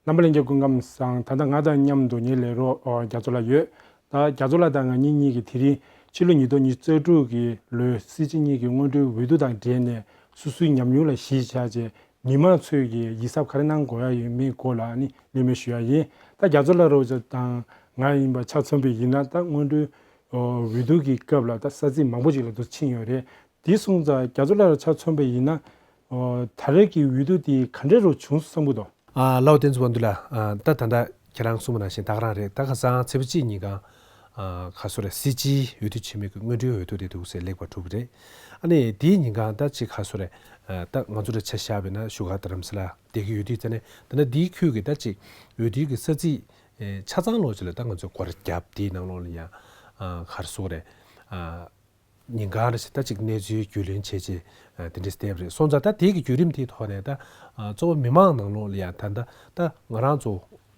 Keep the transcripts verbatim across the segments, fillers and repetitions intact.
རྣམ་པ་ལྷན་རྒྱས་སྐུ་ཁམས་བཟང་། ད་ལྟ་ང་དང་མཉམ་དུ་ངའི་ལས་རོགས་ཨོ་རྒྱ་མཚོ་ལགས་ཡོད། ད་རྒྱ་མཚོ་ལགས་དང་ང་གཉིས་གཉིས་ཀྱིས་དེ་རིང་ཕྱི་ལོ་ཉིས་སྟོང་ཉི་ཤུ་རྩ་དྲུག་གི་ལོའི་སྲིད་སྤྱི་གཉིས་ཀྱི་སྔོན་འགྲོའི་འོས་བསྡུ་དང་འབྲེལ་ནས་སོ་སོའི་ཉམས་མྱོང་ལ་གཞི་བཞག་བྱས། མི་མང་ཚོས་ཀྱིས་ཡིད་གཟབ་ག་རེ་གནང་དགོས་ཡ་ཡོད་མེད་སྐོར་ལ་ནི་གླེང་མོལ་ཞུ་ཡ་ཡིན། ད་རྒྱ་མཚོ་ལགས་རོགས་དང་ང་ཡིན་པ་ཆ་མཚོན་པ་ཡིན་ན། ད་སྔོན་འགྲོའི་འོས་བསྡུ་གི་སྐབས་ལ་ད་ས་ཚིགས་མང་པོ་ཅིག་ལ་དུ་ཕྱིན་ཡོད་རེད། དེ་སོང་ཙང་རྒྱ་མཚོ་ལགས་ལ་ཆ་མཚོན་པ་ཡིན་ན། ད་རེས་ཀྱི་འོས་བསྡུ་དེ་ག་འདྲས་རུ་བྱུང་སོང་བསམ་གྱི་འདུག་ཨ་ལའོ་བསྟན་འཛིན་དབང་འདུས་ལགས། ཨ་ད་ད་ལྟ་ཁྱེད་རང་གསུངས་པ་ནང་བཞིན་ད་ག་རང་རེད། ད་ཁ་སང་ཚེས་པ་གཅིག་ཉིན་གང་ཨ་ག་སོ་རེད། སྲིད་སྤྱིའི་འོས་བསྡུ་ཆེན་མོའི་གི་སྔོན་འགྲོའི་འོས་བསྡུ་དེ་འདུག་སེ་ལེགས་པར་གྲུབ་རེད། ཨ་ནི་དེའི་ཉིན་གང་ད་ཅིག་ག་སོ་རེད། ཨ་ད་ང་ཚོ་རེ་ཆ་བཞག་པ་ཡིན་ན་བཞུགས་སྒར་རྡ་རམ་ས་ལ་དེ་གི་འོས་བསྡུ་ཙ་ནས་ད་ནི་དེའི་ཁུལ་གི་ད་ཅིག་འོས་བསྡུ་གི་ས་ཚིགས་ཨེ་ཆ་ཚང་ལོགས་ཅིག་ལ་ད་ང་ཚོས་སྐོར་ར་བརྒྱབ། དེའི་ནང་ལོགས་ལ་ཡང་ཨ་ག་རེ་ཟེར་དགོས་རེད། ཨ་ཉིན་གང་རེ་བཞིན་ད་ཅིག་གནས་ཚུལ་རྒྱུས་ལོན་བྱས་བྱས་ཨ་དེ་འདྲས་བསྡད་པ་རེད། སོང་ཙང་ད་དེ་གི་བརྒྱུད་རིམ་དེའི་ཐོག་ནས་ད་ཨ་གཙོ་བོ་མི་མང་ནང་ལོགས་ལ་ཡང་ད་ད་ད་ང་རང་ཚོ་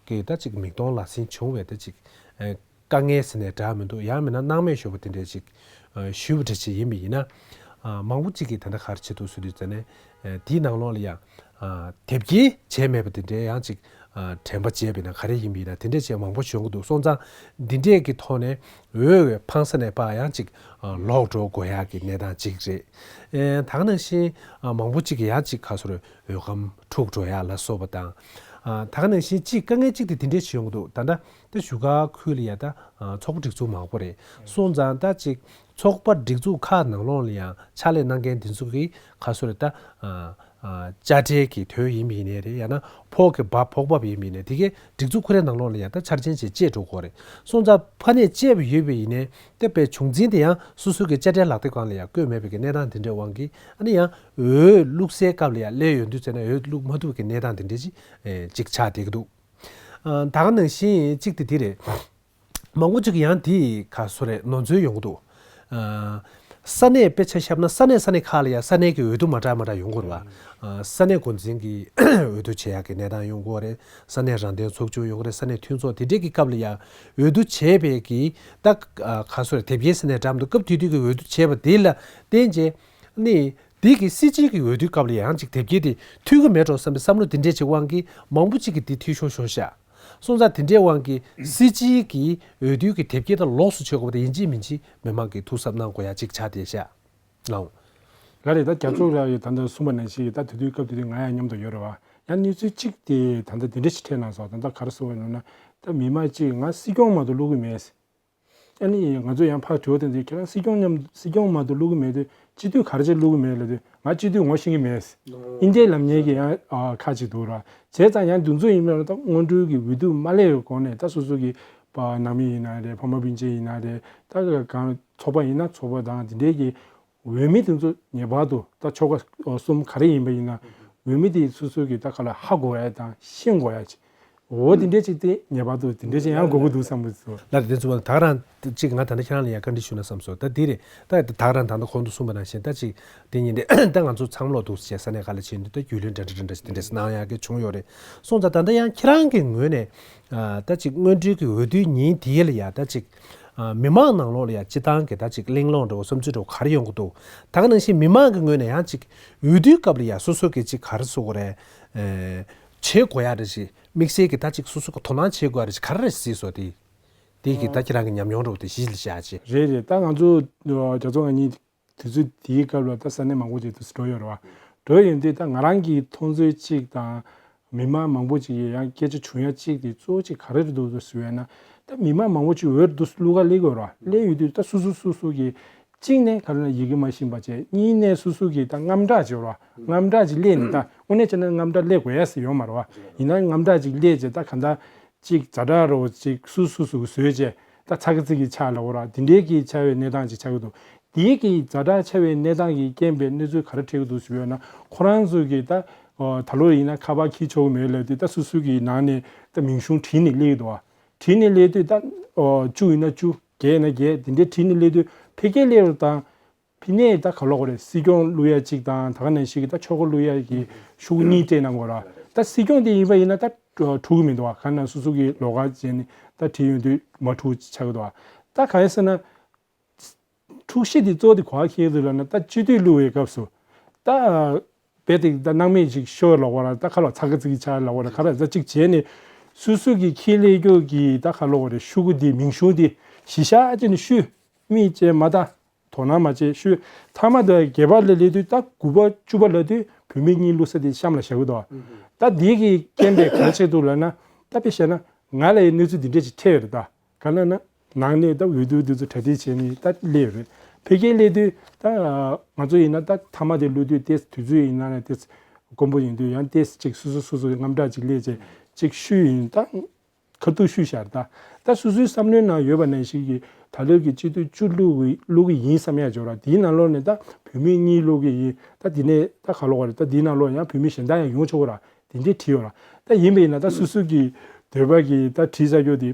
གི་ད་ཅིག་མིག་མཐོང་ལག་ཟིན་བྱུང་བའི་ད་ཅིག་ཨ་དཀའ་ངལ་ཟེར་ནས་འདྲ་མི་འདུག་ཡང་མིན་ན་སྣང་མེད་ཤོར་བ་དེ་འདྲས་ཅིག་ཨ་ཞུས་པ་འདྲ་ཅིག་ཡིན་པ་ཡིན་ན། ཨ་མང་པོ་ཅིག་གིས་ད་ལྟ་ག་རེ་བྱེད་འདུག་ཟེར་དུས་ཙ་ནས་ཨ་དེའི་ནང་ལོགས་ལ་ཡང་ཨ་དེབ་སྐྱེལ་བྱས་མེད་པ་དེ་འདྲས་ཡང་ཅིག་ཨ་དྲན་པ་བརྗེད་པ་ཡིན་ན་ག་རེ་ཡིན་པ་ཡིན་ན་དེ་འདྲས་བྱས་མང་པོ་བྱུང་གི་འདུག་སོང་ཙང་འདི་འདྲས་ཀྱི་ཐོག་ནས་འོས་འཕངས་ས་ནས་ཕར་ཡང་ཅིག་ཨ་ལོག་འགྲོ་དགོས་ཡག་གི་གནས་སྟངས་ཅིག་རེད། ཨེ་ད་ག་ནང་བཞིན་ཨ་མང་པོ་ཅིག་གིས་ཡང་ཅིག་ག་སོ་རེད། འོས་སྒམ་འཁྲུག་འགྲོ་ཡག་ལ་སོགས་པ་དང་། ཨ་ད་ག་ནང་བཞིན་ཅིག་དཀའ་ངལ་ཅིག་དེ་དེ་འདྲས་ཅིག་ཡོང་གི་འདུག་ད་ལྟ་ད་བཞུགས་སྒར་ཁུལ་ལ་ཡ་ད་ཨ་ཚོགས་པ་སྒྲིག་འཛུགས་མང་པོ་རེད། སོང་ཙང་ད་ཅིག་ཚོགས་པ་སྒྲིག་འཛུགས་ཁག་ནང་ལོགས་ལ་ཡང་ཕྱག་ལས་གནང་མཁན་དེ་ཚོ་གི་ག་སོ་རེད། ད་ཨ་ཨ་དཔྱ་ཁྲལ་གྱི་དོན་ཡིན་པ་ཡིན་ནའི་རེད། ཡང་ན་ཕོགས་ཀྱི་འབབ་ཕོགས་འབབ་ཡིན་པ་ཡིན་ནའི་དེ་གའི་སྒྲིག་འཛུགས་ཁོ་རའི་ནང་ལོགས་ལ་ཡང་ད་འཆར་ཅན་ཅིག་བཅད་འགྲོ་དགོས་རེད། སོང་ཙང་ཕ་ནས་བཅད་པ་ཡོད་པ་ཡིན་ནའི་ད་དཔེ་བྱུང་འཛིན་དེ་ཡང་སོ་སོ་གི་དཔྱ་ཁྲལ་ལག་དེབ་སྒང་ལ་ཡང་བཀོད་མེད་པའི་གི་གནས་སྟངས་དེ་འདྲའི་དབང་གིས་ཨ་ནི་ཡང་འོས་བླུག་སའི་སྐབས་ལ་ཡང་སླེབས་ཡོང་དུས་ཙ་ན་འོས་བླུག་མ་ཐུབ་པའི་གི་གནས་སྟངས་དེ་འདྲ་ཅིག་ཨེ་ཅིག་ཆགས་བསྡད་ཀྱི་འདུག་ཨ་ད་ག་ནང་བཞིན་གཅིག་དེ་དེ་རེད། མང་པོ་ཅིག་ཡང་དེ་ག་སོ་རེད། ནོར་འཛོལ་ཡོང་གི་འདུག་ཨ་ས་གནས་དཔེ་ཆ་བཞག་ན་ས་གནས་ས་གནས་ཁག་ལ་ཡང་ས་གནས་ཀྱི་འོས་བསྡུ་མ་འདྲ་མ་འདྲ་ཡོང་གི་རེད་བ། ཨ་ས་གནས་འགོ་འཛིན་གྱི་འོས་བསྡུ་བྱེད་ཡག་གི་གནས་སྟངས་ཡོང་གི་རེད། ས་གནས་རང་བདེན་ཚོགས་ཆུང་ཡོང་གི་རེད། ས་གནས་མཐུན་ཚོགས་དེ་འདྲས་ཀྱི་སྐབས་ལ་ཡང་འོས་བསྡུ་བྱས་པའི་གི་ད་ཨ་ག་སོ་རེད། དེབ་སྐྱེལ་ཟེར་ནས་འགྲམ་དུ་སྐབས་དེ་དུས་ཀྱི་འོས་བསྡུ་བྱས་པ་དེ་ལ་བརྟེན་བྱས་ནི། དེ་གི་སྲིད་སྤྱིའི་གི་འོས་བསྡུའི་སྐབས་ལ་ཡང་ཅིག་དེབ་སྐྱེལ་དེ་འཐུས་ཀྱི་མེད་འགྲོ་བསམ་པའི་བསམ་བློ་དེ་འདྲས་ཅིག་དབང་གིས་མང་པོ་ཅིག་གིས་དེ་འཐུས་ཤོར་ཤོར་ཤག་སོང་ཙང་དེ་འདྲའི་དབང་གིས་སྲིད་སྤྱིའི་གི་འོས་བསྡུའི་གི་དེབ་སྐྱེལ་དང་ལོགས་སུ་ཆགས་དགོས་པ་དེ་ཡིན་གཅིག་མིན་གཅིག་མི་མང་གིས་ཐུགས་གཟབ་གནང་དགོས་ཡ་ཅིག་ཆགས་བསྡད་ཤག་ལའོ། ལགས་རེད། ད་རྒྱ་མཚོ་ལགས་ཀྱིས་ད་ལྟ་གསུངས་པ་ནང་བཞིན་གྱི་ད་དེ་དུས་སྐབས་དེ་དུས་ང་ཡང་མཉམ་དུ་ཡོད་རེད་བ། ཡང་གནས་ཚུལ་གཅིག་དེ་ད་ལྟ་དེ་འདྲ་ཞིག་འཕྲད་གནང་སོང་། ད་ལྟ་ག་རེ་གསུངས་པ་ཡིན་ན། ད་མི་མང་གཅིག་ང་སྲིད་སྐྱོང་མ་གཏོགས་བླུག་གི་མེད། ཨ་ནི་ང་ཚོ་ཡང་ཕར་དྲི་བ་དེ་ཚོ་ཁྱེད་རང་སྲིད་སྐྱོང་མཉམ་སྲིད་སྐྱོང་མ་གཏོགས་བླུག་གི་མེད་དུས་སྤྱི་འཐུས་ག་རེ་བྱས་བླུག་གི་མེད་ལབ་དུས་ང་སྤྱི་འཐུས་ངོ་ཤེས་ཀྱི་མེད། ཨིན་སྐད་ལབ་མཁན་གྱི་ཡང་ཨ་ཁ་ཅིག་འདུག་ར། བྱས་ཙང་ཡང་འདི་ཚོ་ཡིན་ན་ད་སྔོན་འགྲོའི་གི་འོས་བསྡུ་མ་སླེབས་པའི་གོང་ནས་ད་སོ་སོ་གི་པ་ནང་མི་ཡིན་ན་རེད། ཕ་མ་སྤུན་མཆེད་ཡིན་ན་རེད། ད་གང་ཚོགས་པ་ཡིན་ན་ཚོགས་པ་དང་དེ་འདྲའི་གི་འོས་མི་དེ་ཚོ་ངེས་པར་དུ་ད་ཆོལ་ཁ་གསུམ་ག་རེ་ཡིན་པ་ཡིན་ན་འོས་མི་དེ་སོ་སོ་གི་ད་ག་ལ་ཧ་གོ་ཡ་དང་ཤེས་དགོས་ཡ་ཅིག་འོ་དེ་འདྲས་ཅིག་དེ་ངེས་པར་དུ་དེ་འདྲས་ཅིག་ཡང་དགོས་ཀྱི་འདུག་བསམ་གྱི་འདུག་ལགས་རེད། དེ་ཚོ་ད་ག་རང་ཅིག་ང་ད་ལྟ་ཁྱེད་རང་ལ་ཡང་བཀའ་འདྲི་ཞུ་ན་བསམ་སོང་། ད་འདི་རེད། ད་ད་ག་རང་ད་ལྟ་གོང་དུ་གསུངས་པ་ནང་བཞིན་ད་ཅིག་དེ་ཉིན་དེ་ད་ང་ཚོ་ཚང་མ་ལོག་འདུག་ཟེར་ས་གནས་ཁག་ལ་ཕྱིན་དུས་ད་རྒྱུས་ལོན་འདྲ་འདྲ་འདྲ་འདྲ་ཞིག་དེ་འདྲས་གནང་ཡག་གི་བྱུང་ཡོད་རེད། སོང་ཙང་ད་ལྟ་ཡང་ཁྱེད་རང་གི་ངོས་ནས་ཨ་ད་ཅིག་སྔོན་འགྲོའི་གི་འོས་བསྡུའི་ཉིན་དེ་ལ་ཡ་ད་ཅིག་ཨ་མི་མང་ནང་ལོགས་ལ་ཡ་སྤྱི་བཏང་གི་ད་ཅིག་གླེང་སློང་འདྲ་བོ་བསམ་ཚུལ་འདྲ་བོ་ག་རེ་ཡོང་གི་འདུག་ད་ག་ནང་བཞིན་མི་མང་གི་ངོས་ནས་ཡང་ཅིག་འོས་བསྡུའི་སྐབས་ལ་ཡ་སོ་སོ་གི་ཅིག་ག་རེ་ཟེར་དགོས་རེད། ཨེ་བྱེད་དགོས་ཡ་རེ་ཞིག་དམིགས་བསལ་གྱི་ད་ཅིག་སོ་སོ་གི་དོ་སྣང་བྱེད་དགོས་ཡ་རེ་ཞིག་ག་རེ་རེ་གཟིགས་སོང་། དེ་དེ་གི་ད་ཁྱེད་རང་གི་ཉམས་མྱོང་འདྲ་བོ་དེ་གཞི་ལ་བཞག་བྱས། རེད་རེད། ད་ང་ཚོ་རྒྱ་མཚོ་ང་གཉིས་དུས་ཚོད་དེའི་སྐབས་ལ་ད་ས་གནས་མང་པོ་ཅིག་ཏུ་འགྲོ་ཡོད་རེད་བ། འགྲོ་ཡོང་དུས་ད་ང་རང་གི་མཐོང་ཚུལ་གཅིག་དང་མི་མང་མང་པོ་ཅིག་གིས་ཡང་སྐད་ཆ་བྱུང་ཡ་གཅིག་དེ་གཙོ་བོ་གཅིག་ག་རེ་རེད་འདུག་ཟེར་བས་ན། ད་མི་མང་མང་པོ་ཅིག་འོས་བསྡུ་བླུག་ག་སླེབས་ཀྱི་ཡོད་རེད་བ། སླེབས་ཡོང་དུས་ད་སོ་སོ་སོ་སོ་གི་གཅིག་ནས་ག་རེ་ན་ཡི་གེ་མ་ཤེས་པ་བྱས། གཉིས་ནས་སོ་སོ་གི་ད་རྔམ་སྐྲག་ཅིག་ཡོད་རེད་བ། རྔམ་སྐྲག་ཅིག་སླེབས་ནས། ད་དངོས་གནས་བྱས་ན་རྔམ་སྐྲག་སླེབས་དགོས་ཡ་ཟེར་ཡོད་མ་རེད་བ། ཡིན་ན་རྔམ་སྐྲག་ཅིག་སླེབས་བྱས་ད་ག་འདྲ་ཅིག་ཛ་དྲག་རོ་ཅིག་སུ་སུ་སུ་བཟོས་བྱས་ད་ཚ་གི་ཚི་གི་ཆགས་ལ་འོ་ར། དེ་འདྲའི་གི་ཆགས་པའི་གནས་སྟངས་ཅིག་ཆགས་ཀྱི་འདུག་དེའི་གི་ཛ་དྲག་ཆགས་པའི་གནས་སྟངས་ཀྱི་རྐྱེན་པས་གནས་ཚུལ་ག་རེ་འཕྲད་ཀྱི་འདུག་ཟེར་བས་ན། ཁོ་རང་ཚོ་གི་ད་ཨོ་ད་ལོ་ཡིན་ན་ཁ་པར་འཁྱེར་ཆོག་གི་མེད་ལབ་དུས་ད་སུ་སུ་གི་ནང་ནས་ད་མིང་གཞུང་བྲིས་ནས་སླེབས་ཀྱི་འདུག་བ། བྲིས་ནས་སླེབས་དུས་ད་ཨོ་བཅུ་ཡིན་ན་བཅུ། བརྒྱད་ཡིན་ན་བརྒྱད། དེ་འདྲའི་བྲིས་ནས་སླེབས་དུས་ཕ་གིར་སླེབས་པ་དང་། ཕ་ནས་ད་ག་ལོག་རེད། སྲིད་སྐྱོང་བླུག་ཡ་གཅིག་དང་ད་ག་ནང་བཞིན་གྱི་ད་ཆོལ་ཁ་བླུག་ཡ་གི་ཤོག་གུ་གཉིས་སྤྲད་གནང་དགོས་ར། ད་སྲིད་སྐྱོང་དེ་ཡིན་པ་ཡིན་ན་ད་འཁྲུག་གི་མི་འདུག་བ། ག་ན་སོ་སོ་གི་ལོགས་ཀ་བྱས་ནས་ད་བྲིས་ཡོང་དུས་མ་འཁྲུག་ཆགས་ཀྱི་འདུག་བ། ད་ག་རེ་ཟེར་ན། འཁྲུག་གཞི་དེ་གཙོ་བོ་དེ་ག་པར་འཁེལ་འདུག་ལབ་ན། ད་སྤྱི་འཐུས་བླུག་པའི་སྐབས་སུ་ད་ རྦད་དེ་ད་སྣང་མེད་ཅིག་ཤོར་ལབ་དགོས་ར། ད་ཁ་ལོ་ཚ་གི་ཚི་གི་ཆ་ལབ་དགོས་ར། ཁ་ལ་ད་ཅིག་བྱས་ནས་སོ་སོ་གི་ཁྱི་ལས་སྐྱོ་གི་ད་ཁ་ལོ་བ་རེ་ཤུ་གུ་དེ་མིང་གཞུང་དེ་གཞི་བཞག་ཅིག་ནས་ཤུ་མིག་ཅེ་མ་ད་དོ་སྣང་མ་བྱེད་ཤུ། ཐ་མ་དེ་བརྒྱད་པ་ལ་སླེབས་དུས་ད་དགུ་པ་བཅུ་པ་ལ་དུས་བུད་མེད་གཉིས་བླུག་ས་དེ་གཤམ་ལ་བཞག་གི་འདུག་ད་དེ་གི་རྐྱེན་པས་ག་རེ་བྱེད་འདུག་ལབ་ན། ད་དཔེ་བཤད་ན་ང་ལ་ཡི་གནས་ཚུལ་འདི་འདྲས་ཅིག་འཕྲད་ཡོད་རེད། ད་ག་ན་ན་ནང་ནས་ད་འོས་བསྡུ་འདི་ཚོ་གྲ་སྒྲིག་བྱས་ནས་ད་སླེབས་ཡོད་རེད། ཕ་གིར་སླེབས་དུས་ད་ང་ཚོ་ཡིན་ན་ད་ཐ་མ་དེ་བླུག་དུས་ཏེས་དུས་ཚོད་ཡིན་ན་ནས་ཏེས་དཀོན་པོ་ཡིན་དུས་ཡང་ཏེས་ཅིག་སོ་སོ་སོ་སོ་དངངས་སྐྲག་ཅིག་སླེབས་བྱས་ཅིག་ཤུ་ཡིན་ད། ཁ་ཐུག་ཤུ་ཤར་ད། ད་སོ་སོའི་བསམ་བློའི་ནང་ཡོད་པ་ནང་བཞིན་གྱི་ད་ལོའི་གི་སྤྱི་འཐུས་བཅུ་བླུག་གི་བླུག་གི་ཡིན་བསམ་ཡ་འཇོག་ར། དེའི་ནང་ལོགས་ནས་ད་བུད་མེད་གཉིས་བླུག་གི་ཡིན། ད་དེ་ནས་ད་ག་ལོག་རེད། ད་དེའི་ནང་ལོགས་ཡང་བུད་མེད་གཞན་དག་ཡང་ཡོང་ཆོག་གི་ར། དེ་འདྲས་བྲིས་ཡོད་ར། ད་ཡིན་པ་ཡིན་ན་ད་སོ་སོ་གི་འདོད་པ་གི་ད་བྲིས་ས་རྒྱུ་དེ་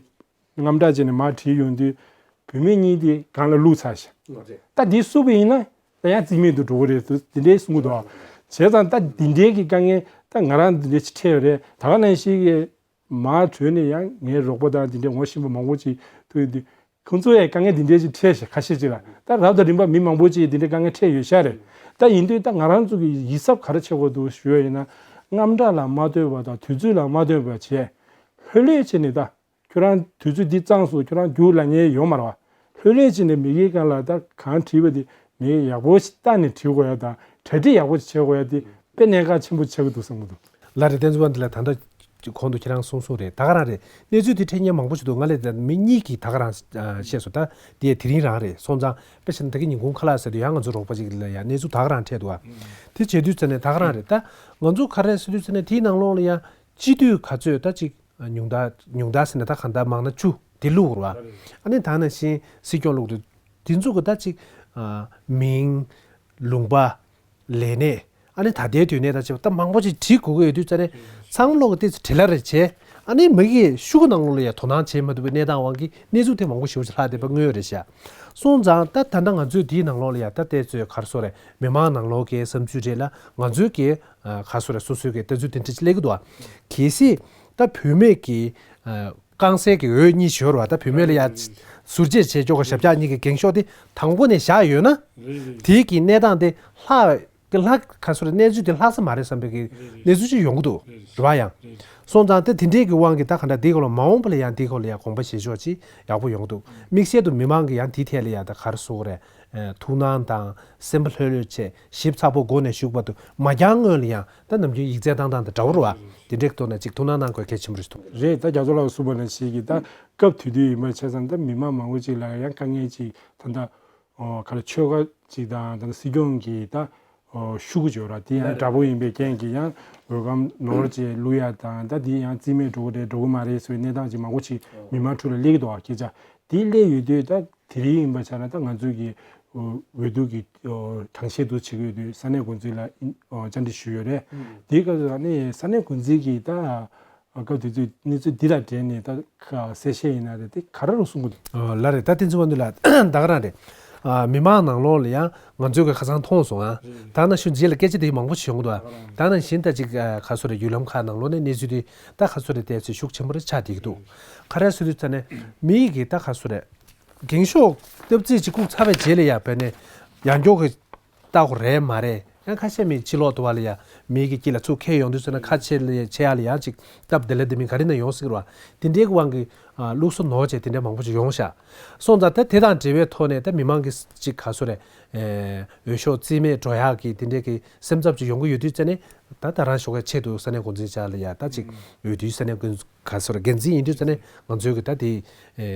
དངངས་སྐྲག་བྱས་ནས་མར་བྲིས་ཡོང་དུས་བུད་མེད་གཉིས་དེ་སྒང་ལ་བླུག་ཚར་ཤག་ད་དེ་བསུབ་པ་ཡིན་ན་ད་ཡང་རྩིས་མེད་དུ་འགྲོ་གི་རེད་དེ་འདྲས་གསུང་གི་འདུག་བྱས་ཙང་ད་འདི་འདྲའི་གི་དཀའ་ངལ་ད་ང་རང་འདི་འདྲས་ཅིག་འཕྲད་ཡོད་རེད། ད་ག་ནང་བཞིན་གི་མར་བྲོས་ནས་ཡང་ངའི་རོགས་པ་དང་དེ་འདྲའི་ངོ་ཤེས་པ་མང་པོ་ཅིག་ཐུག་ཡོད་དུས་ཁོང་ཚོ་ཡང་དཀའ་ངལ་འདི་འདྲའི་ཅིག་འཕྲད་ཤག་ཁ་ཤས་ཅིག་ལ་ད་རབ་དང་རིམ་པ་མི་མང་པོ་ཅིག་འདི་འདྲའི་དཀའ་ངལ་འཕྲད་ཡོད་ཤག་རེད། ད་ཡིན་དུས་ད་ང་རང་ཚོ་གི་ཡིད་གཟབ་ག་རེ་བྱེད་དགོས་འདུག་ཞུ་ཡ་ཡིན་ན། དངངས་སྐྲག་ལ་མ་ལྟོས་པ་དང་དུས་ཚོད་ལ་མ་ལྟོས་པ་བྱས་ལྷོད་ལྷོད་བྱས་ནས་ད་ཁྱོད་རང་དུས་ཚོད་འདི་གཙང་སོང་། ཁྱོད་རང་རྒྱུགས་ལ་ཉེ་ཡོང་མ་རེད་བ། ལྷོད་ལྷོད་བྱས་ནས་མི་གི་སྒང་ལ་ད་གང་བྲིས་པ་དེ་མི་ཡག་པོ་ཞིག་བལྟས་ནས་བྲིས་དགོས་ཡ་དང་གྲ་སྒྲིག་ཡག་པོ་ཞིག་བྱེད་དགོས་ཡ་དེ་དཔེ་གནད་འགག་ཆེན་པོ་ཆགས་ཀྱི་འདུག་བསམ་གྱི་འདུག་ལགས་རེད། བསྟན་འཛིན་དབང་འདུས་ལགས། ད་ལྟ་གོང་དུ་ཁྱེད་རང་གསུངས་སོང་རེད། ད་ག་རང་རེད། གནས་ཚུལ་དེ་འཕྲད་མཁན་མང་པོ་ཞིག་འདུག་ང་ལས་ད་མི་གཉིས་ཀྱིས་ད་ག་རང་ཨ་བཤད་སོང་། ད་དེ་དེ་རིང་རང་རེད། སོང་ཙང་དཔེ་བྱས་ན་ད་གི་ཉིན་གུང་ཁ་ལག་ཟེར་དུས་ཡང་ང་ཚོ་རོགས་པ་ཅིག་ལ་ཡང་གནས་ཚུལ་ད་ག་རང་འཕྲད་འདུག་ཨ། དེ་བྱེད་དུས་ཙ་ནས་ད་ག་རང་རེད། ད་ང་ཚོ་ག་རེ་ཟེར་དུས་ཙ་ནས་དེའི་ནང་ལོགས་ལ་ཡང་སྤྱི་འཐུས་ག་ཚོད་ད་ཅིག་ཉུང་མཐའ་ཉུང་མཐའ་ཟེར་ན་ད་གང་ལྟར་མང་ན་བཅུ་དེ་བླུགས་རོགས། ཨ་ནི་ད་ནང་བཞིན་སྲིད་སྐྱོང་བླུགས་དུས་དེ་ཚོ་གི་ད་ཅིག་ཨ་མིང་། ལུང་པ། ལས་གནས། ཨ་ནི་ད་ལྟའི་དུས་གནས་སྟངས་བྱས་པ་ད་མང་པོ་ཅིག་བྲིས་དགོས་ཀྱི་ཡོད་དུས་ཙ་ནས་ཚང་མ་ལོག་གི་ཏོག་ཙམ་བྲེལ་བ་རེ་བྱས། ཨ་ནི་མི་གི་ཤོག་གུ་ནང་ལོགས་ལ་ཡང་དོ་སྣང་བྱེད་མ་ཐུབ་པའི་གནས་སྟངས་དབང་གིས་གནས་ཚུལ་དེ་མང་པོ་ཞེ་པོ་ཅིག་ལྷག་བསྡད་པ་དངོས་ཡོད་རེད་ཤག་སོང་ཙང་ད་ད་ལྟ་ང་ཚོའི་དེའི་ནང་ལོགས་ལ་ཡང་ད་ལྟའི་ཚོའི་ག་རེ་ཟེར་དགོས་རེད། མི་མང་ནང་ལོགས་ཀྱི་བསམ་ཚུལ་རེད་ལ། ང་ཚོའི་གི་ཨ་ག་རེ་ཟེར་དགོས་རེད། སོ་སོའི་གི་ལྟ་ཚུལ་དེ་འདྲ་ཅིག་སླེབས་ཀྱི་འདུག་གལ་སྲིད་ད་བུད་མེད་ཀྱི་ཨ་རྐང་གསལ་གྱི་འོས་གཉིས་ཡོད་རེད་བ། ད་བུད་མེད་ལ་ཡ་ཟུར་བཅད་བྱེད་ཆོག་གི་ཞབས་བཀྱག་གཉིས་ཀྱི་འགེངས་ཤོག་དེ་དང་པོ་ནས་བཞག་ཡོད་ན། རེད་རེད། དེའི་གི་གནས་སྟངས་དེ་ལྷག་དེ་ལྷག་ག་རེ་ཟེར་དགོས་རེད། གནས་ཚུལ་དེ་ལྷག་ས་མ་རེད་བསམ་པའི་གི་རེད་རེད། གནས་ཚུལ་ཅིག་ཡོང་གི་འདུག་རེད་རེད། རེད་བ། ཡང་རེད། སོང་ཙང་དེ་དེ་འདྲའི་གི་དབང་གིས་ད་ག་འདྲ་དེའི་སྐོར་ལ་མ་འོངས་པ་ལ་ཡང་དེའི་སྐོར་ལ་ཡང་དགོངས་པ་བཞེས་ཕྱོགས་ཅིག་ཡག་པོ་ཡོང་གི་འདུག་དམིགས་བསལ་དུ་མི་མང་གིས་ཡང་དེའི་ཐད་ལ་ཡང་ད་ག་རེ་ཟེར་དགོས་རེད། ཨ་ཐུགས་སྣང་དང་སེམས་པ་ལྷོད་ལྷོད་བྱས་ཞིབ་ཚགས་པོ་སྒོ་ནས་ཞུགས་པ་དུ་མ་འགྱངས་སྔོན་ལ་ཡང་ད་ནམ་རྒྱུན་ཡིག་ཚད་བཏང་སྟངས་དང་འདྲ་བོ་རེད་བ། དེ་འདྲའི་ཐོག་ནས་ཅིག་ཐུགས་སྣང་གནང་དགོས་གལ་ཆེན་པོ་རེད་འདུག་རེད། ད་རྒྱ་མཚོ་ལགས་གསུངས་པ་ནང་བཞིན་གྱི་ད་སྐབས་དེ་དུས་ཡིན་པ་བྱས་ཙང་ད་མི་མང་མང་པོ་ཅིག་ལ་ཡང་དཀའ་ངལ་ཅིག་ད་ལྟ་ཨོ་ག་ལ་ཆོལ་ཁ་ཅིག་དང་ད་ལྟ་སྲིད་སྐྱོང་གི་ད་ཨོ་ཤོག་གུ་ཅིག་ཡོད་ར། དེ་ཡང་འདྲ་པོ་ཡིན་པའི་རྐྱེན་གྱིས་ཡང་འོས་སྒམ་ནོར་བྱས་བླུག་ཡ་དང་ད་དེ་ཡང་རྩིས་མེད་འགྲོ་གི་རེད་འགྲོ་གི་མ་རེད་ཟེར་བའི་གནས་སྟངས་ཅིག་མང་པོ་ཅིག་མི་མང་ཁྲོད་ལ་སླེབས་ཀྱི་འདུག་ཨ། སྐད་ཆ་དེ་སླེབས་ཡོད་དུས་ད་དེ་རིང་ཡིན་པ་ཆ་ན་ད་ང་ཚོའི་གི་འོས་བསྡུ་གི་གྲངས་བཤེར་དུ་བྱེད་ཀྱི་ཡོད་དུས་ས་གནས་འགོ་འཛིན་ལ་བཅར་འདྲི་ཞུས་ཡོད་རེད། དེའི་སྐབས་སུ་ཨ་ནི་ས་གནས་འགོ་འཛིན་གྱིས་ད་སྐབས་དེ་དུས་གནས་ཚུལ་འདི་དང་འབྲེལ་ནས་ད་གསལ་བཤད་ཡིན་ན་རེད། དེ་ག་རེ་རུ་གསུང་གི་འདུག་ལགས་རེད། ད་བསྟན་འཛིན་དབང་འདུས་ལགས་ད་ག་རང་རེད། མི་མང་ནང་ལོགས་ལ་ཡང་ང་ཚོའི་གི་ཁ་སང་མཐོང་སོང་ཨ། ད་ན་ཞུ་རྗེས་ལ་སྐད་ཆ་དེ་མང་པོ་ཞིག་ཡོང་གི་འདུག་ཨ། ད་ནང་བཞིན་ད་ཅིག་ག་ཚོད་རེད། བརྒྱུད་ལམ་ཁག་ནང་ལོགས་ནས་གནས་ཚུལ་དེ་ད་ག་ཚོད་རེད། དེ་ཚོད་ཤུགས་ཆེན་པོ་རེད་ཆགས་བསྡད་ཀྱི་འདུག་ག་རེ་ཟེར་དུས་ཙ་ནས་མི་ཡི་གི་ད་ག་ཚོད་རེད། འགེངས་ཤོག་སྟབས་རྩེ་གཅིག་བཀུག་ཚར་བའི་རྗེས་ལ་ཡ་བས་ནས་ཡང་མགྱོགས་ཀྱི་ལྟ་དགོས་རེད་མ་རེད། ཡང་ཁ་ཤས་མི་ཕྱི་ལོགས་དུ་བ་ལ་ཡ་མི་གི་དཀྱིལ་ལ་ཚུར་འཁྱེར་ཡོང་དུས་ཟེར་ན་ཁ་ཆེ་ལ་ཡ་ཆེ་ཡ་ལ་ཡང་ཅིག་སྟབས་བདེ་ལ་བདེ་མིན་ག་རེ་ན་ཡོང་སྲིད་ར། དེ་འདྲའི་གི་དབང་གིས་བླུགས་སོ་ནོར་བྱས་དེ་འདྲ་མང་པོ་ཅིག་ཡོང་ཤག་སོང་ཙང་ད་དེ་དང་འབྲེལ་བའི་ཐོག་ནས་ད་མི་མང་གི་ཅིག་ག་ཚོད་རེད། འོས་ཤོག་རྩིས་མེད་འགྲོ་ཡག་གི་དེ་འདྲའི་གི་སེམས་འཚབ་ཅིག་ཡོང་གི་ཡོད་དུས་ཙ་ནས་ད་ད་རང་ཞོགས་ཀས་ཆེད་དུ་ས་གནས་འགོ་འཛིན་བཅར་ལ་ཡ་ད་ཅིག་འོས་བསྡུའི་ས་གནས་འགོ་ག་ཚོད་རེད། འགན་འཛིན་ཡིན་དུས་ཙ་ནས་ང་ཚོའི་གི་ད་དེ་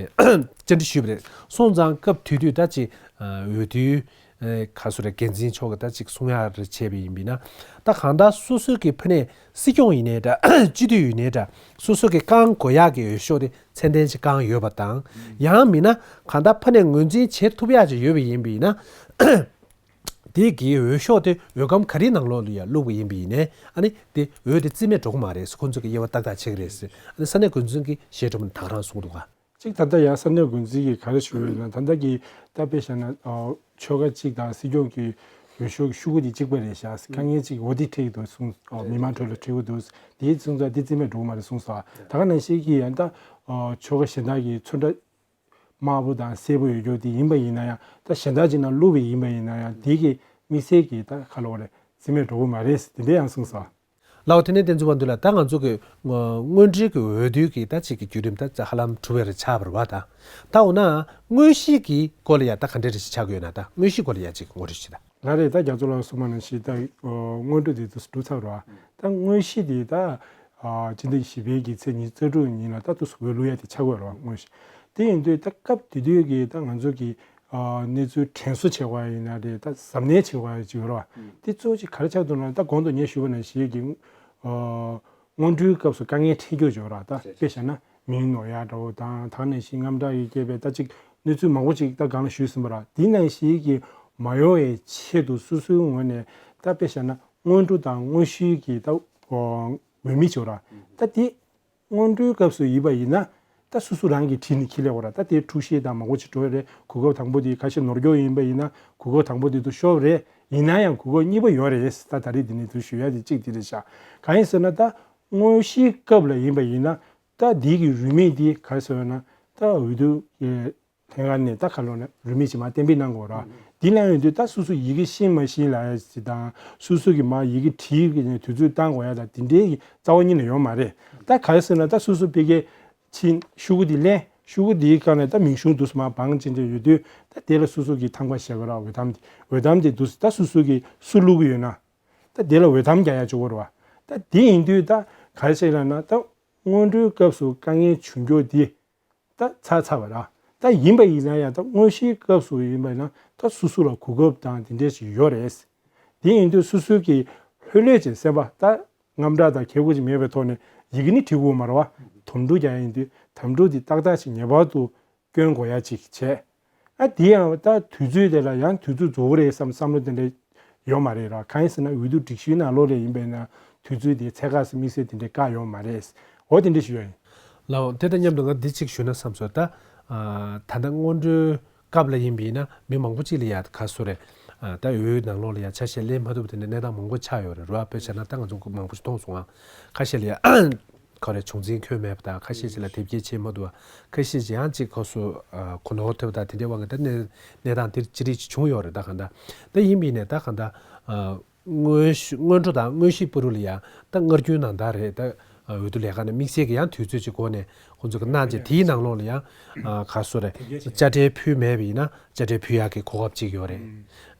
བཅར་འདྲི་ཞུས་པ་རེད། སོང་ཙང་སྐབས་དེ་དུས་ད་ཅིག་འོས་བསྡུའི་ག་ཚོད་རེད། འགན་འཛིན་མཆོག་གིས་ད་ཅིག་གསུང་ཡག་རེ་བྱས་པ་ཡིན་པས་ན། ད་གང་ལྟར་སོ་སོའི་གི་ཕ་ནས་སྲིད་སྐྱོང་ཡིན་ནའི་འདྲ་སྤྱི་འཐུས་ཡིན་ནའི་འདྲ་སོ་སོ་གི་རྐང་དགོས་ཡག་གི་འོས་ཤོག་དེ་ཚད་ལྡན་ཅིག་རྐང་ཡོད་པ་དང་། ཡང་མིན་ན་གང་ལྟར་ཕ་ནས་ངོས་འཛིན་བྱེད་ཐུབ་ཡག་ཅིག་ཡོད་པ་ཡིན་པས་ན། དེ་གི་འོས་ཤོག་དེ་འོས་སྒམ་ག་རེའི་ནང་ལོགས་ལ་ཡང་བླུགས་པ་ཡིན་པ་ཡིན་ནའི་ཨ་ནི་དེ་འོས་དེ་རྩིས་མེད་འགྲོ་གི་མ་རེད་ཟེར་ཁོང་ཚོ་གི་དབྱེ་བ་ཏག་ཏག་ཕྱེ་གི་རེད་ཟེར་ཨ་ནི་ས་གནས་འགོ་འཛིན་གྱི་ཞལ་དྲུང་ནས་ད་ག་རང་གསུངས་འདུག་ག་གཅིག་ད་ལྟ་ཡང་ས་གནས་འགོ་འཛིན་གྱིས་ག་རེ་ཞུ་ཡོད་ན་ད་ལྟ་གི་ད་དཔེ་བཞག་ན་ཆོལ་ཁ་གཅིག་དང་སྲིད་སྐྱོང་གི་འོས་ཤོག་ཤོག་གུ་དེ་གཅིག་པ་རེད་ཤག་དཀའ་ངལ་གཅིག་འོ་དེ་འཕྲད་ཀྱི་འདུག་གསུངས། མི་མང་ཁྲོད་ལ་འཕྲད་ཀྱི་འདུག་དེའི་གསུང་ཚུལ་དེ་རྩིས་མེད་འགྲོ་གི་མ་རེད་གསུངས་སོང་། ད་ག་ནང་བཞིན་གྱི་ཡང་ད་ཆོལ་ཁ་གཞན་དག་གི་ཚོན་ཁྲ་དམར་པོ་དང་སེར་པོ་ཡོད་རྒྱུ་དེ་ཡིན་པ་ཡིན་ན་ཡང་ད་གཞན་དག་ཅིག་ནང་བླུགས་པ་ཡིན་པ་ཡིན་ན་ཡང་དེ་གི་དམིགས་བསལ་གྱི་ད་ག་ལབ་དགོས་རེད། རྩིས་མེད་འགྲོ་གི་མ་རེད། དེ་འདྲ་ཡང་གསུངས་སོང་། ལགས་འོ། དེ་ནས་བསྟན་འཛིན་དབང་འདུས་ལགས། ད་ང་ཚོ་གི་དངོས་འབྲེལ་གྱི་འོས་བསྡུའི་གི་ད་ཅིག་གི་བརྒྱུད་རིམ་ད་ཧ་ལམ་གྲུབ་པ་རེད། ཆགས་པ་རེད་པ། ད་ད་འོ་ན་དངོས་གཞི་གི་སྐོར་ལ་ཡ་ད་ག་འདྲ་རེ་ཞིག་ཆགས་ཀྱི་ཡོད་ན། ད་དངོས་གཞི་སྐོར་ལ་ཡ་ཅིག་ངོ་སྤྲོད་ཞིག་ད། ལགས་རེད། ད་རྒྱ་མཚོ་ལགས་གསུངས་པ་ནང་བཞིན་ད་སྔོན་འགྲོ་དེ་ཚོ་གྲུབ་ཚར་རེད་པ། ད་དངོས་གཞི་དེ་ད་སྤྱི་ཟླ་བཞི་པའི་གི་ཚེས་ཉི་ཤུ་རྩ་དྲུག་ཉིན་ལ་ད་དུ་འོས་བླུག་ཡ་དེ་ཆགས་ཀྱི་ཡོད་རེད་པ། དངོས་གཞི་དེ་ཡིན་དུས་ད་སྐབས་དེ་དུས་ཀྱི་ད་ང་ཚོ་གི་གནས་ཚུལ་དྲན་གསོ་བྱེད་པ་ཡིན་ན་རེད། ད་གཟབ་ནན་བྱེད་པ་ཅིག་ཡོད་རེད་པ། དེ་གཙོ་བོ་ཅིག་ག་རེ་ཆགས་འདུག་ན། ད་གོང་དུ་ངས་ཞུས་པ་ནང་བཞིན་གྱི་སྔོན་འགྲོའི་སྐབས་སུ་དཀའ་ངལ་འཕྲད་རྒྱུ་ཡོད་རེད་པ། ད་དཔེ་བཞག་ན་མིང་ནོར་ཡག་འདྲ་པོ་དང་། ད་ནང་བཞིན་དངངས་སྐྲག་གིས་བསྐྱེད་པའི་ད་ཅིག་གནས་ཚུལ་མང་པོ་ཅིག་ད་གོང་ལ་ཞུས་ཟིན་པ་རེད། དེ་ནང་བཞིན་གྱི་མ་ཡོང་བའི་ཆེད་དུ་སོ་སོའི་ངོས་ནས་ད་དཔེ་བཞག་ན་སྔོན་འགྲོ་དང་དངོས་གཞིའི་གི་ད་འོས་མི་ཅིག་ཡོད་རེད་པ། ད་དེ་སྔོན་འགྲོའི་སྐབས་སུ་ཡིན་པ་ཡིན་ན་ད་སོ་སོ་རང་གིས་བྲིས་ནས་འཁྱེར་སླེབས་པ་རེད། ད་དེ་འཁྲུག་གཞས་དང་མང་པོ་ཅིག་འགྲོ་ཡི་རེད། གོ་སྐབས་དང་པོ་དེ་ཁ་ཤས་ནོར་འགྲོ་ཡིན་པ་ཡིན་ན་གོ་སྐབས་དང་པོ་དེ་ཚོ་ཤོར་བ་རེད། ཡིན་ན་ཡང་གོ་སྐབས་གཉིས་པ་ཡོད་རེད། ད་ད་རེས་འདི་ནས་དུ་ཞུ་ཡ་དེ་གཅིག་དེ་རེད་ཤག་གང་ཡིན་ཟེར་ན་ད་དངོས་གཞིའི་སྐབས་ལ་ཡིན་པ་ཡིན་ན་ད་འདི་གི་རིན་མེད་དེ་ག་རེ་ཟེར་ན། ད་འོས་བསྡུ་ལྷན་ཁང་ནས་ད་ག་ལོ་ན་རིན་མེད་ཅིག་མར་གཏན་འབེབས་གནང་དགོས་རེད་པ། འདི་གནང་ཡོང་དུས་ད་སོ་སོ་ཡི་གེ་ཤེས་མ་ཤེས་ལབ་ཡ་ཅིག་དང་། སོ་སོ་གིས་མར་ཡི་གེ་བྲིས་ཀྱི་ནས་དུས་ཚོད་བཏང་དགོས་ཡ་ད་དེ་འདྲའི་གི་རྩ་བ་ཉིད་ནས་ཡོད་མ་རེད། ད་ག་རེ་ཟེར་ན་ད་སོ་སོ་ཕ་གིར་ཕྱིན། ཤོག་གུ་དེ་ལེན། ཤོག་གུ་དེའི་སྒང་ནས་ད་མིང་གཞུང་འདུག་སེ་མར་བང་ཅན་ཅན་ཡོད་དུས་ད་དེ་ལ་སོ་སོ་གིས་ཐམ་ག་བཞག་གི་རེད་པ། འོས་ཐམ་དེ། འོས་ཐམ་དེ་འདུག་སེ་ད་སོ་སོ་གིས་སུ་བླུག་གི་ཡོད་ན་ད་དེ་ལ་འོས་ཐམ་རྒྱག་ཡ་ཅིག་དགོས་རེད་པ། ད་དེ་ཡིན་དུས་ད་ག་རེ་བྱས་ལབ་ན་ད་སྔོན་འགྲོའི་སྐབས་སུ་དཀའ་ངལ་བྱུང་རྒྱུ་དེ་ད་ཚར་ཚར་བ་རེད། ད་ཡིན་པ་ཡིན་ན་ཡང་ད་དངོས་གཞིའི་སྐབས་སུ་ཡིན་པ་ཡིན་ན་ད་སོ་སོ་ལ་གོ་སྐབས་དང་དེ་འདྲ་ཞིག་ཡོད་རེད། དེ་ཡིན་དུས་སོ་སོ་གིས་ལྷོད་ལྷོད་བྱས་སེམས་པ་ད་དངངས་སྐྲག་དང་ཁེ་གོ་ཅིག་མེད་པའི་ཐོག་ནས་ཡི་གེ་ནི་བྲིས་དགོས་མ་རེད་པ། དམ་ཕྲུག་རྒྱག་ཡ་ཡིན་དུས་དམ་ཕྲུག་དེ་ཏག་ཏག་ཅིག་ངེས་པར་དུ་སྐྱོན་དགོས་ཡ་ཅིག་བྱས། ཨ་དེ་ཡང་ད་དུས་ཚོད་དེ་ལ་ཡང་དུས་ཚོད་རྫོགས་པ་རེད་བསམ་བསམ་བློ་དེ་འདྲ་ཡོད་མ་རེད་ར། གང་ཡིན་ཟེར་ན་འོས་བསྡུ་སྒྲིག་གཞིའི་ནང་ལོགས་ལ་ཡིན་པས་ན་དུས་ཚོད་དེ་ཚད་བཀག་སེ་དམིགས་བསལ་དེ་འདྲ་བཀག་ཡོད་མ་རེད། འོ་དེ་འདྲ་ཞིག་ཡོད་ཡིན། ལགས་འོ། དེ་དང་མཉམ་དུ་ང་འདི་གཅིག་ཞུས་ན་བསམ་སོང་། ད་ཨ་ད་ལྟ་སྔོན་འགྲོའི་སྐབས་ལ་ཡིན་པས་ན་མི་མང་པོ་ཅིག་ལ་ཡ་ག་སུ་རེད། ཨ་ད་འོས་ནང་ལོགས་ལ་ཡ་ཆ་ཤས་ལེན་མ་ཐུབ་པ་དེ་འདྲ་གནས་སྟངས་མང་པོ་ཆགས་ཡོད་རེད་ར། དཔེ་བྱས་ན་ད་ང་ཚོ་མང་པོ་ཞིག་མཐོང་སོང་ང་། ཁ་ཤས་ལ་ཡ་ཁོ་རེ་བྱུང་འཛིན་འཁོད་མེད་པ་དང་། ཁ་ཤས་ཅིག་ལ་དེབ་སྐྱེལ་བྱེད་མ་ཐུབ་པ། ཁ་ཤས་ཅིག་ཡང་ཅིག་ཁོ་སུ་ཨ་གོ་ནོར་ཐེབས་པ་དང་དེ་འདྲའི་དབང་གིས་ད་གནས་གནས་སྟངས་དེ་ཅི་རིགས་ཅིག་བྱུང་ཡོད་རེད། ད་གང་ལྟར་ད་ཡིན་པས་ནས་ད་གང་ལྟར་ཨ་སྔོན་ཤུ་སྔོན་འགྲོ་དང་དངོས་གཞི་བར་དུ་ལ་ཡང་ད་སྔར་རྒྱུན་ནང་ལྟར་རེད། ད་འོས་བསྡུ་ལས་ཁང་ནས་དམིགས་བསལ་གྱི་ཡང་དུས་ཚོད་ཅིག་འགོ་ནས་ཁོང་ཚོ་གི་གནང་རྗེས་དེའི་ནང་ལོགས་ལ་ཡང་ཨ་ག་སུ་རེད། དཔྱ་ཁྲལ་ཕུལ་མེད་པ་ཡིན་ན་དཔྱ་ཁྲལ་ཕུལ་ཡག་གི་གོ་སྐབས་ཅིག་ཡོད་རེད།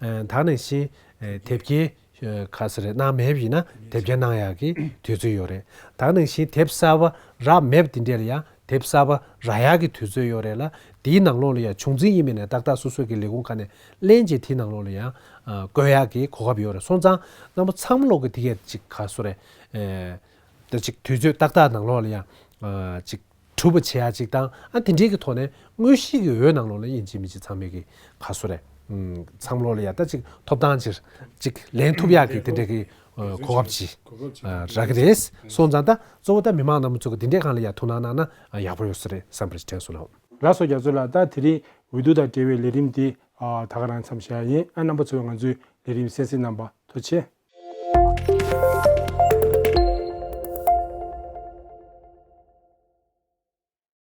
ཨ་ད་ནང་བཞིན་ཨ་དེབ་སྐྱེལ་ཨ་ག་ཟེར་རེད། གནང་མེད་པ་ཡིན་ན་དེབ་སྐྱེལ་གནང་ཡག་གི་དུས་ཚོད་ཡོད་རེད། ད་ནང་བཞིན་དེབ་གསར་པ་རག་མེད་པ་དེ་འདྲ་ལ་ཡང་དེབ་གསར་པ་རག་ཡག་གི་དུས་ཚོད་ཡོད་རེད་ལ། དེའི་ནང་ལོགས་ལ་ཡང་བྱུང་འཛིན་ཡིན་མིན་ནས་ཏག་ཏག་སོ་སོ་གི་ལས་ཁུངས་ཁ་ནས་ལེན་རྗེས་དེའི་ནང་ལོགས་ལ་ཡང་ཨ་བཀོད་ཡག་གི་གོ་སྐབས་ཡོད་རེད། སོང་ཙང་རྣམ་པ་ཚང་མ་ལོག་གི་དེ་གས་ཅིག་ག་སུ་རེད། ཨེ་ད་ཅིག་དུས་ཚོད་ཏག་ཏག་ནང་ལོགས་ལ་ཡང་ཨ་ཅིག་གྲུབ་པ་བྱེད་ཡ་ཅིག་དང་། ཨ་དེ་འདྲའི་གི་ཐོག་ནས་དངོས་གཞི་གི་འོས་ནང་ལོགས་ལ་ཡིན་གཅིག་མིན་གཅིག་ཚང་མས་གི་ག་སུ་རེད། ཨུམ་ཚང་མ་ལོགས་ལ་ཡ་ད་ཅིག་ཐོབ་ཐང་ཅིག་ཅིག་ལེན་ཐུབ་ཡག་གི་དེ་འདྲའི་གི་ཨ་གོ་སྐབས་ཅིག་ཨ་རག་གི་རེད། སོང་ཙང་ད་གཙོ་བོ་ད་མི་མང་རྣམ་པ་ཚོ་གི་དེ་འདྲའི་སྒང་ལ་ཡ་ཐུགས་སྣང་གནང་ན་ཨ་ཡག་པོ་ཡོད་ས་རེད་བསམ་པ་དྲན་སོང་ལགས། ལགས་སོ། རྒྱ་མཚོ་ལགས། ད་དེ་རིང་འོས་བསྡུ་དང་འབྲེལ་བའི་ལས་རིམ་འདི་ཨ་ད་ག་རང་མཚམས་བཞག་ཡིན། ཨ་རྣམ་པ་ཚོས་ང་ཚོའི་ལས་རིམ་གསན་གཟིགས་གནང་བར་ཐུགས་རྗེ་ཆེ།